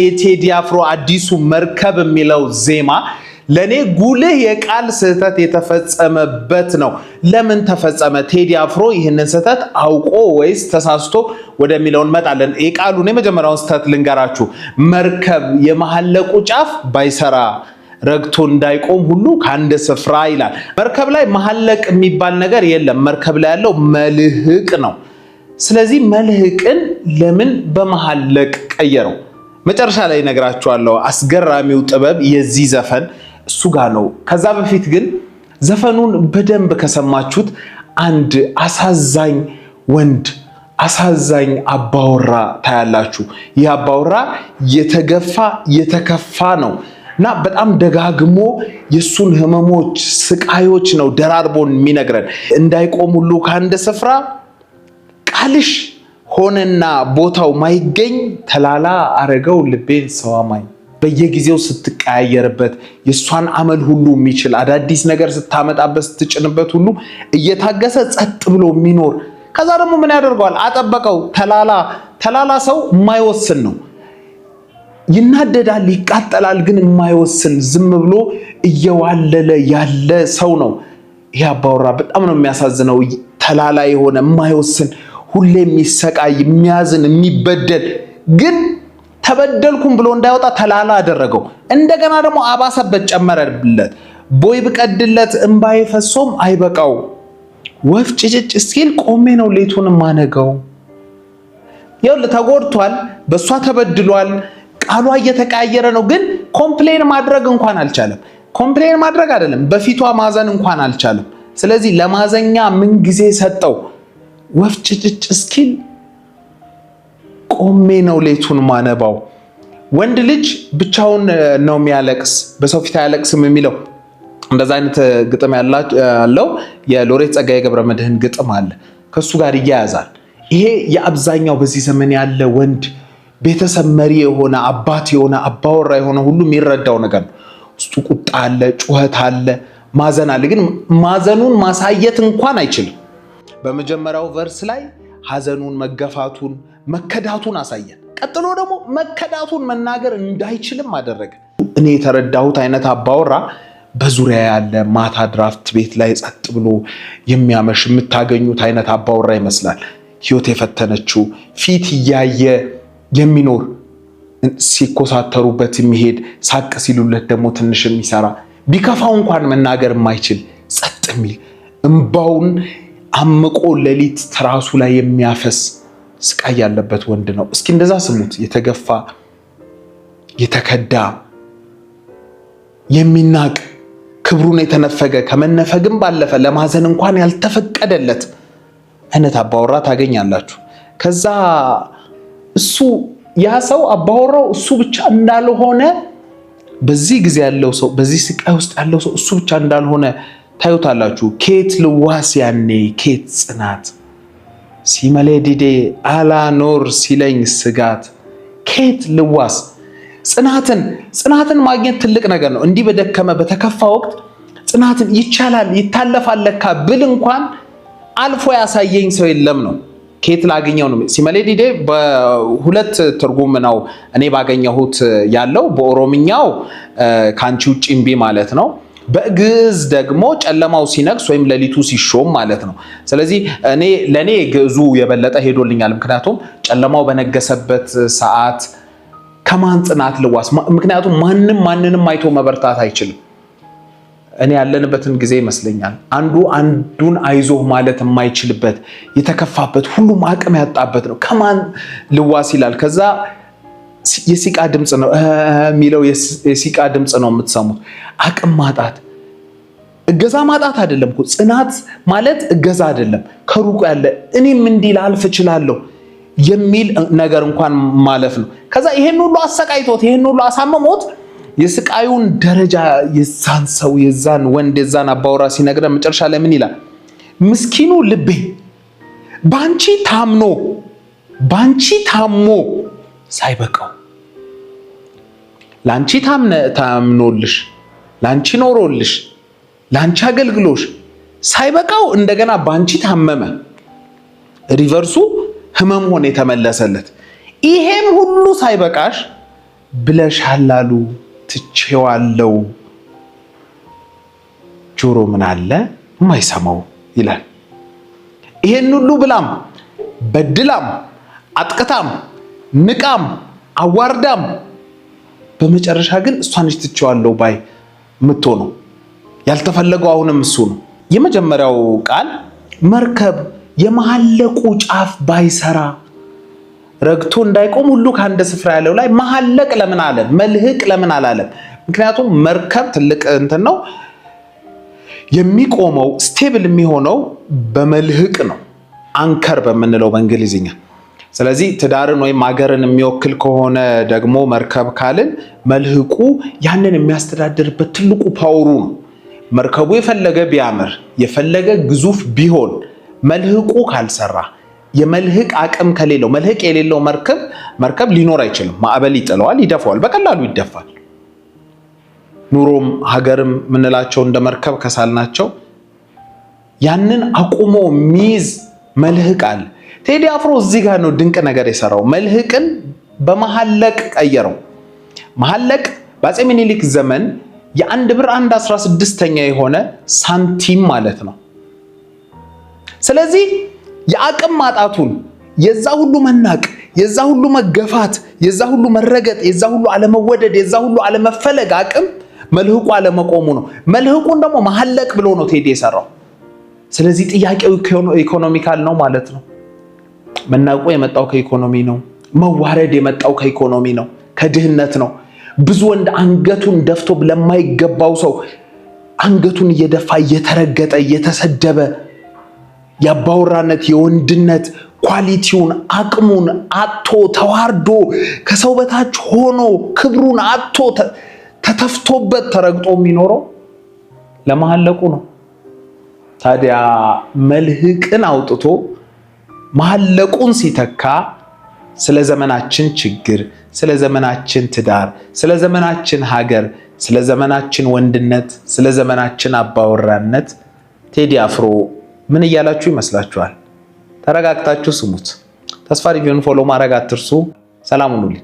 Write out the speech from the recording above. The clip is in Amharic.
የቴዲ አፍሮ አዲሱ መርከብ የሚለው ዜማ ለእኔ ጉልህ የቃል ስህተት የተፈጸመበት ነው። ለምን ተፈጸመ? ቴዲ አፍሮ ይህንን ስህተት አውቆ ወይስ ተሳስቶ ወደሚለው እንመጣለን። የቃሉን የመጀመሪያውን ስህተት ልንገራችሁ። መርከብ የመሐለቁ ጫፍ ባይሰራ ረግቶ እንዳይቆም ሁሉ ከአንድ ስፍራ ይላል። መርከብ ላይ መሐለቅ የሚባል ነገር የለም። መርከብ ላይ ያለው መልህቅ ነው። ስለዚህ መልህቅን ለምን በመሐለቅ ቀየረው? መጨረሻ ላይ እነግራችኋለሁ። አስገራሚው ጥበብ የዚህ ዘፈን እሱ ጋር ነው። ከዛ በፊት ግን ዘፈኑን በደንብ ከሰማችሁት አንድ አሳዛኝ ወንድ፣ አሳዛኝ አባወራ ታያላችሁ። ይህ አባወራ የተገፋ የተከፋ ነው እና በጣም ደጋግሞ የእሱን ህመሞች፣ ስቃዮች ነው ደራርቦን የሚነግረን። እንዳይቆም ሁሉ ከአንድ ስፍራ ቃልሽ ሆነና ቦታው ማይገኝ ተላላ አረገው ልቤን ሰው አማኝ። በየጊዜው ስትቀያየርበት፣ የእሷን አመል ሁሉ የሚችል፣ አዳዲስ ነገር ስታመጣበት ስትጭንበት ሁሉ እየታገሰ ጸጥ ብሎ የሚኖር፣ ከዛ ደግሞ ምን ያደርገዋል? አጠበቀው። ተላላ። ተላላ ሰው የማይወስን ነው። ይናደዳል፣ ይቃጠላል፣ ግን የማይወስን፣ ዝም ብሎ እየዋለለ ያለ ሰው ነው። ይሄ አባወራ በጣም ነው የሚያሳዝነው። ተላላ የሆነ፣ የማይወስን፣ ሁሌ የሚሰቃይ፣ የሚያዝን፣ የሚበደል፣ ግን ተበደልኩም ብሎ እንዳይወጣ ተላላ አደረገው። እንደገና ደግሞ አባሰበት፣ ጨመረለት። ቦይ ብቀድለት እምባዬ ፈሶም አይበቃው፣ ወፍ ጭጭጭ ሲል ቆሜ ነው ሌቱን ማነጋው። ይኸውልህ ተጎድቷል፣ በእሷ ተበድሏል፣ ቃሏ እየተቀያየረ ነው። ግን complain ማድረግ እንኳን አልቻለም። Complain ማድረግ አይደለም፣ በፊቷ ማዘን እንኳን አልቻለም። ስለዚህ ለማዘኛ ምን ጊዜ ሰጠው? ወፍ ጭጭጭ እስኪል ቆሜ ነው ሌቱን ማነባው። ወንድ ልጅ ብቻውን ነው የሚያለቅስ፣ በሰው ፊት አያለቅስም የሚለው እንደዛ አይነት ግጥም ያለው የሎሬት ጸጋዬ ገብረመድህን ግጥም አለ። ከሱ ጋር ይያያዛል። ይሄ የአብዛኛው በዚህ ዘመን ያለ ወንድ፣ ቤተሰብ መሪ የሆነ፣ አባት የሆነ፣ አባወራ የሆነ ሁሉ የሚረዳው ነገር ነው። ውስጡ ቁጣ አለ፣ ጩኸት አለ፣ ማዘን አለ። ግን ማዘኑን ማሳየት እንኳን አይችልም። በመጀመሪያው verse ላይ ሐዘኑን፣ መገፋቱን፣ መከዳቱን አሳየን። ቀጥሎ ደግሞ መከዳቱን መናገር እንዳይችልም አደረገ። እኔ የተረዳሁት አይነት አባወራ በዙሪያ ያለ፣ ማታ ድራፍት ቤት ላይ ጸጥ ብሎ የሚያመሽ የምታገኙት አይነት አባወራ ይመስላል። ህይወት የፈተነችው፣ ፊት እያየ የሚኖር፣ ሲኮሳተሩበት የሚሄድ፣ ሳቅ ሲሉለት ደግሞ ትንሽ የሚሰራ፣ ቢከፋው እንኳን መናገር የማይችል፣ ጸጥ የሚል፣ እምባውን አምቆ ሌሊት ትራሱ ላይ የሚያፈስ ስቃይ ያለበት ወንድ ነው። እስኪ እንደዛ ስሙት። የተገፋ፣ የተከዳ፣ የሚናቅ፣ ክብሩን የተነፈገ፣ ከመነፈግም ባለፈ ለማዘን እንኳን ያልተፈቀደለት አይነት አባወራ ታገኛላችሁ። ከዛ እሱ ያ ሰው አባወራው እሱ ብቻ እንዳልሆነ፣ በዚህ ጊዜ ያለው ሰው፣ በዚህ ስቃይ ውስጥ ያለው ሰው እሱ ብቻ እንዳልሆነ ታዩታላችሁ። ኬት ልዋስ ያኔ ኬት ጽናት ሲመሌ ዲዴ አላኖር ሲለኝ ስጋት፣ ኬት ልዋስ ጽናትን? ጽናትን ማግኘት ትልቅ ነገር ነው። እንዲህ በደከመ በተከፋ ወቅት ጽናትን ይቻላል ይታለፋል ለካ ብል እንኳን አልፎ ያሳየኝ ሰው የለም ነው። ኬት ላገኘው ነው። ሲመሌ ዲዴ በሁለት ትርጉም ነው እኔ ባገኘሁት ያለው። በኦሮምኛው ከአንቺ ውጭ እምቢ ማለት ነው። በግዕዝ ደግሞ ጨለማው ሲነግስ ወይም ሌሊቱ ሲሾም ማለት ነው። ስለዚህ እኔ ለእኔ ግዕዙ የበለጠ ሄዶልኛል። ምክንያቱም ጨለማው በነገሰበት ሰዓት ከማን ጽናት ልዋስ? ምክንያቱም ማንም ማንንም አይቶ መበርታት አይችልም። እኔ ያለንበትን ጊዜ ይመስለኛል። አንዱ አንዱን አይዞህ ማለት የማይችልበት፣ የተከፋበት፣ ሁሉም አቅም ያጣበት ነው። ከማን ልዋስ ይላል። ከዛ የሲቃ ድምፅ ነው የሚለው፣ የሲቃ ድምፅ ነው የምትሰሙት። አቅም ማጣት እገዛ ማጣት አይደለም እኮ፣ ጽናት ማለት እገዛ አይደለም። ከሩቁ ያለ እኔም እንዲህ ላልፍ እችላለሁ የሚል ነገር እንኳን ማለፍ ነው። ከዛ ይሄን ሁሉ አሰቃይቶት፣ ይሄን ሁሉ አሳምሞት፣ የስቃዩን ደረጃ የዛን ሰው፣ የዛን ወንድ፣ የዛን አባወራ ሲነግረን መጨረሻ ላይ ምን ይላል? ምስኪኑ ልቤ ባንቺ ታምኖ ባንቺ ታሞ ሳይበቃው፣ ላንቺ ታምኖልሽ፣ ላንቺ ኖሮልሽ፣ ላንቺ አገልግሎሽ ሳይበቃው እንደገና ባንቺ ታመመ። Reverse ኡ ህመም ሆነ የተመለሰለት። ይሄም ሁሉ ሳይበቃሽ ብለሻል አሉ ትቼዋለሁ፣ ጆሮ ምን አለ የማይሰማው ይላል። ይሄን ሁሉ ብላም በድላም አጥቅታም ንቃም አዋርዳም በመጨረሻ ግን እሷ ነች ትቼዋለሁ ባይ የምትሆነው። ያልተፈለገው አሁንም እሱ ነው። የመጀመሪያው ቃል መርከብ የመሐለቁ ጫፍ ባይሰራ ረግቶ እንዳይቆም ሁሉ ከአንድ ስፍራ ያለው ላይ መሐለቅ ለምን አለ? መልህቅ ለምን አላለም? ምክንያቱም መርከብ ትልቅ እንትን ነው የሚቆመው፣ stable የሚሆነው በመልህቅ ነው፣ anchor በምንለው በእንግሊዝኛ። ስለዚህ ትዳርን ወይም ሀገርን የሚወክል ከሆነ ደግሞ መርከብ ካልን መልህቁ ያንን የሚያስተዳድርበት ትልቁ power ኡ ነው። መርከቡ የፈለገ ቢያምር የፈለገ ግዙፍ ቢሆን መልህቁ ካልሰራ፣ የመልህቅ አቅም ከሌለው፣ መልህቅ የሌለው መርከብ ሊኖር አይችልም። ማዕበል ይጥለዋል፣ ይደፋዋል፣ በቀላሉ ይደፋል። ኑሮም ሀገርም የምንላቸው እንደ መርከብ ከሳልናቸው ያንን አቁሞ የሚይዝ መልህቅ አለ። ቴዲ አፍሮ እዚህ ጋር ነው ድንቅ ነገር የሰራው። መልህቅን በመሐለቅ ቀየረው። መሐለቅ በአፄ ምኒልክ ዘመን የ1 ብር 1/16 የሆነ ሳንቲም ማለት ነው። ስለዚህ የአቅም ማጣቱን፣ የዛ ሁሉ መናቅ፣ የዛ ሁሉ መገፋት፣ የዛ ሁሉ መረገጥ፣ የዛ ሁሉ አለመወደድ፣ የዛ ሁሉ አለመፈለግ አቅም መልህቁ አለመቆሙ ነው። መልህቁን ደግሞ መሐለቅ ብሎ ነው ቴዲ የሰራው። ስለዚህ ጥያቄው economical ነው ማለት ነው። መናቁ የመጣው ከኢኮኖሚ ነው። መዋረድ የመጣው ከኢኮኖሚ ነው፣ ከድህነት ነው። ብዙ ወንድ አንገቱን ደፍቶ ለማይገባው ሰው አንገቱን እየደፋ፣ እየተረገጠ፣ እየተሰደበ፣ የአባወራነት የወንድነት quality ውን አቅሙን አጥቶ፣ ተዋርዶ፣ ከሰው በታች ሆኖ፣ ክብሩን አጥቶ፣ ተተፍቶበት፣ ተረግጦ የሚኖረው ለመሐለቁ ነው። ታዲያ መልህቅን አውጥቶ መሐለቁን ሲተካ ስለ ዘመናችን ችግር፣ ስለ ዘመናችን ትዳር፣ ስለ ዘመናችን ሀገር፣ ስለ ዘመናችን ወንድነት፣ ስለ ዘመናችን አባወራነት ቴዲ አፍሮ ምን እያላችሁ ይመስላችኋል? ተረጋግታችሁ ስሙት። ተስፋ Review ን follow ማድረግ አትርሱ። ሰላም ሁኑልኝ።